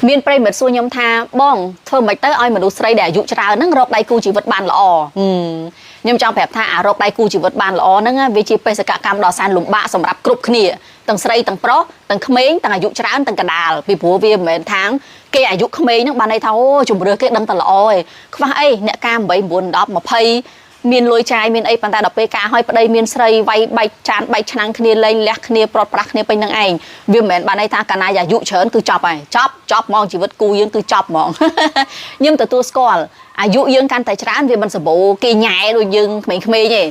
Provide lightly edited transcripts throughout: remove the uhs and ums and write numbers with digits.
មានប្រិយមិត្តសួរខ្ញុំថាបងធ្វើម៉េចទៅឲ្យមនុស្សស្រីដែលអាយុច្រើនហ្នឹងរកដៃគូជីវិតបានល្អហឹមខ្ញុំចង់ប្រាប់ថាអារកដៃគូជីវិតបានល្អហ្នឹងណាវាជាបេសកកម្មដ៏សែនលំបាកសម្រាប់គ្រប់គ្នាទាំងស្រីទាំងប្រុសទាំងក្មេងទាំងអាយុច្រើនទាំងកណ្ដាលពីព្រោះវាមិនមែនថាងគេអាយុក្មេងហ្នឹងបានន័យថាអូជំរឿគេដឹងតែល្អឯងខ្វះអីអ្នកការ8 9 10 20មានលុយចាយមានអីប៉ុន្តែដល់ពេលការឲ្យប្តីមានស្រីវាយបែកចានបែកឆ្នាំងគ្នាលែងលះគ្នាប្រត់ប្រាស់គ្នាពេញនឹងឯងវាមិនមែនបានន័យថាកាលណាអាយុច្រើនគឺចប់ហើយចប់ចប់ហ្មងជីវិតគូយើងគឺចប់ហ្មង ខ្ញុំទទួលស្គាល់អាយុយើងកាន់តែច្រើនវាមិនសម្បូរគេញ៉ែដូចយើងក្មេងៗទេ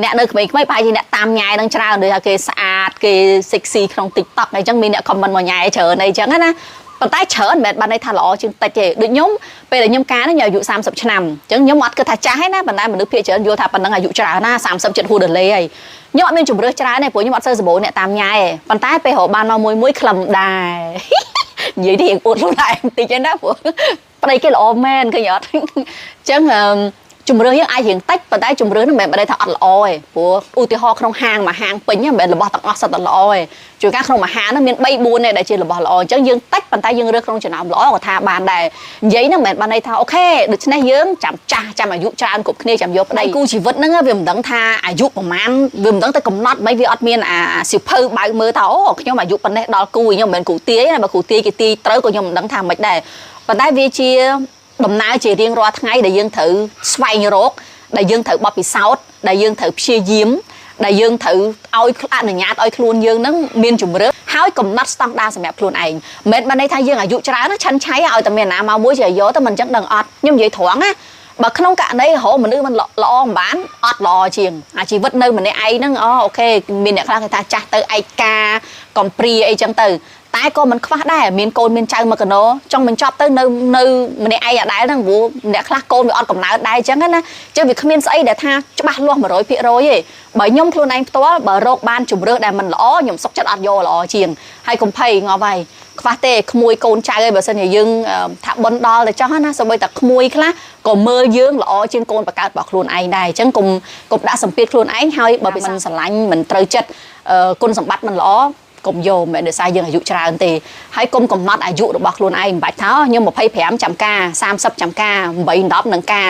អ្នកនៅក្មេងៗប្រហែលជាអ្នកតាមញ៉ែនឹងច្រើនដូចថាគេស្អាតគេ sexy ក្នុង TikTok អីចឹងមានអ្នក comment មកញ៉ែច្រើនអីចឹងណាប៉ុន្តែច្រើនមិនមែនបានន័យថាល្អជាងតិចទេដូចខ្ញុំពេលដែលខ្ញុំការនេះខ្ញុំអាយុ30ឆ្នាំអញ្ចឹងខ្ញុំអត់គិតថាចាស់ទេណាប៉ុន្តែមនុស្សភាគច្រើនយល់ថាប៉ុណ្ណឹងអាយុច្រើនណា30ចិត្តហួសដលេហើយខ្ញុំអត់មានជំរឿសច្រើនទេព្រោះខ្ញុំអត់សូវសម្បូរអ្នកតាមញ៉ែទេប៉ុន្តែពេលរកបានមកមួយមួយក្លឹមដែរ និយាយនេះរៀងអួតខ្លួនឯងបន្តិចឯណាព្រោះប្តីគេល្អមែនឃើញអត់ អញ្ចឹងអឺជំរឿសយើងអាចរៀងតិចប៉ុន្តែជំរឿសហ្នឹងមិនមែនបើថាអត់ល្អទេព្រោះឧទាហរណ៍ក្នុងហាងមួយហាងពេញហ្នឹងមិនមែនរបស់ទាំងអស់សុទ្ធតែល្អទេជួនកាលក្នុងមួយហាងហ្នឹងមាន3 4ទេដែលជារបស់ល្អអញ្ចឹងយើងតិចប៉ុន្តែយើងរើសក្នុងចំណោមល្អក៏ថាបានដែរនិយាយហ្នឹងមិនមែនបានន័យថាOK ដូច្នេះយើងចាំចាស់ចាំអាយុច្រើនគ្រប់គ្នាចាំយកប្តីគូជីវិតហ្នឹងវាមិនដឹងថាអាយុប្រហែលវាមិនដឹងទៅកំណត់មិនវាអត់មានអាសៀវភៅបើកមើលថាអូខ្ញុំអាយុប៉ុណ្ណេះដល់គូខ្ញុំមិនមែនគ្រូទាយណាបើគ្រូទាយគេទាយត្រូវក៏ខ្ញុំមិនដឹងថាមិនដែរប៉ុន្តែវាជាដំណើរជារៀងរាល់ថ្ងៃដែលយើងត្រូវស្វែងរកដែលយើងត្រូវបទពិសោធន៍ដែលយើងត្រូវព្យាយាមដែលយើងត្រូវឲ្យអនុញ្ញាតឲ្យខ្លួនយើងនឹងមានជំរឿហើយកំណត់ស្តង់ដារសម្រាប់ខ្លួនឯងមិនមែនបានន័យថាយើងអាយុច្រើនណាឆិនឆៃឲ្យតែមានណាមកមួយជាយកទៅមិនអញ្ចឹងដឹងអត់ខ្ញុំនិយាយត្រង់ណាបើក្នុងករណីរហមនុស្សមិនល្អមិនបានអត់ល្អជាងអាជីវិតនៅម្នាក់ឯងហ្នឹងអូ OK មានអ្នកខ្លះគេថាចាស់ទៅឯកាកំព្រាអីចឹងទៅតែក៏មិនខ្វះដែរមានកូនមានចៅមកកណោចង់បញ្ចប់ទៅនៅនៅម្នាក់ឯងអាដែលហ្នឹងព្រោះអ្នកខ្លះកូនវាអត់កំណើតដែរចឹងណាចឹងវាគ្មានស្អីដែលថាច្បាស់លាស់100%ទេបើខ្ញុំខ្លួនឯងផ្ទាល់បើរកបានជំរឿសដែលមិនល្អខ្ញុំសុខចិត្តអត់យកល្អជាងហើយកុំភ័យងាប់ហើយខ្វះទេក្មួយកូនចៅឯងបើសិនជាយើងថាបនដល់ទៅចោះណាសូម្បីតែក្មួយខ្លះក៏មើលយើងល្អជាងកូនបកើតរបស់ខ្លួនឯងដែរអញ្ចឹងកុំកុំដាក់សម្ពាធខ្លួនឯងហើយបើមិនស្រឡាញ់មិនត្រូវចិត្តគុណសម្បត្តិមិនល្អកុំយកមិនមែនដោយសារយើងអាយុច្រើនទេហើយកុំកំណត់អាយុរបស់ខ្លួនឯងមិនបាច់ថាខ្ញុំ25ចាំការ30ចាំការ8 10នឹងការ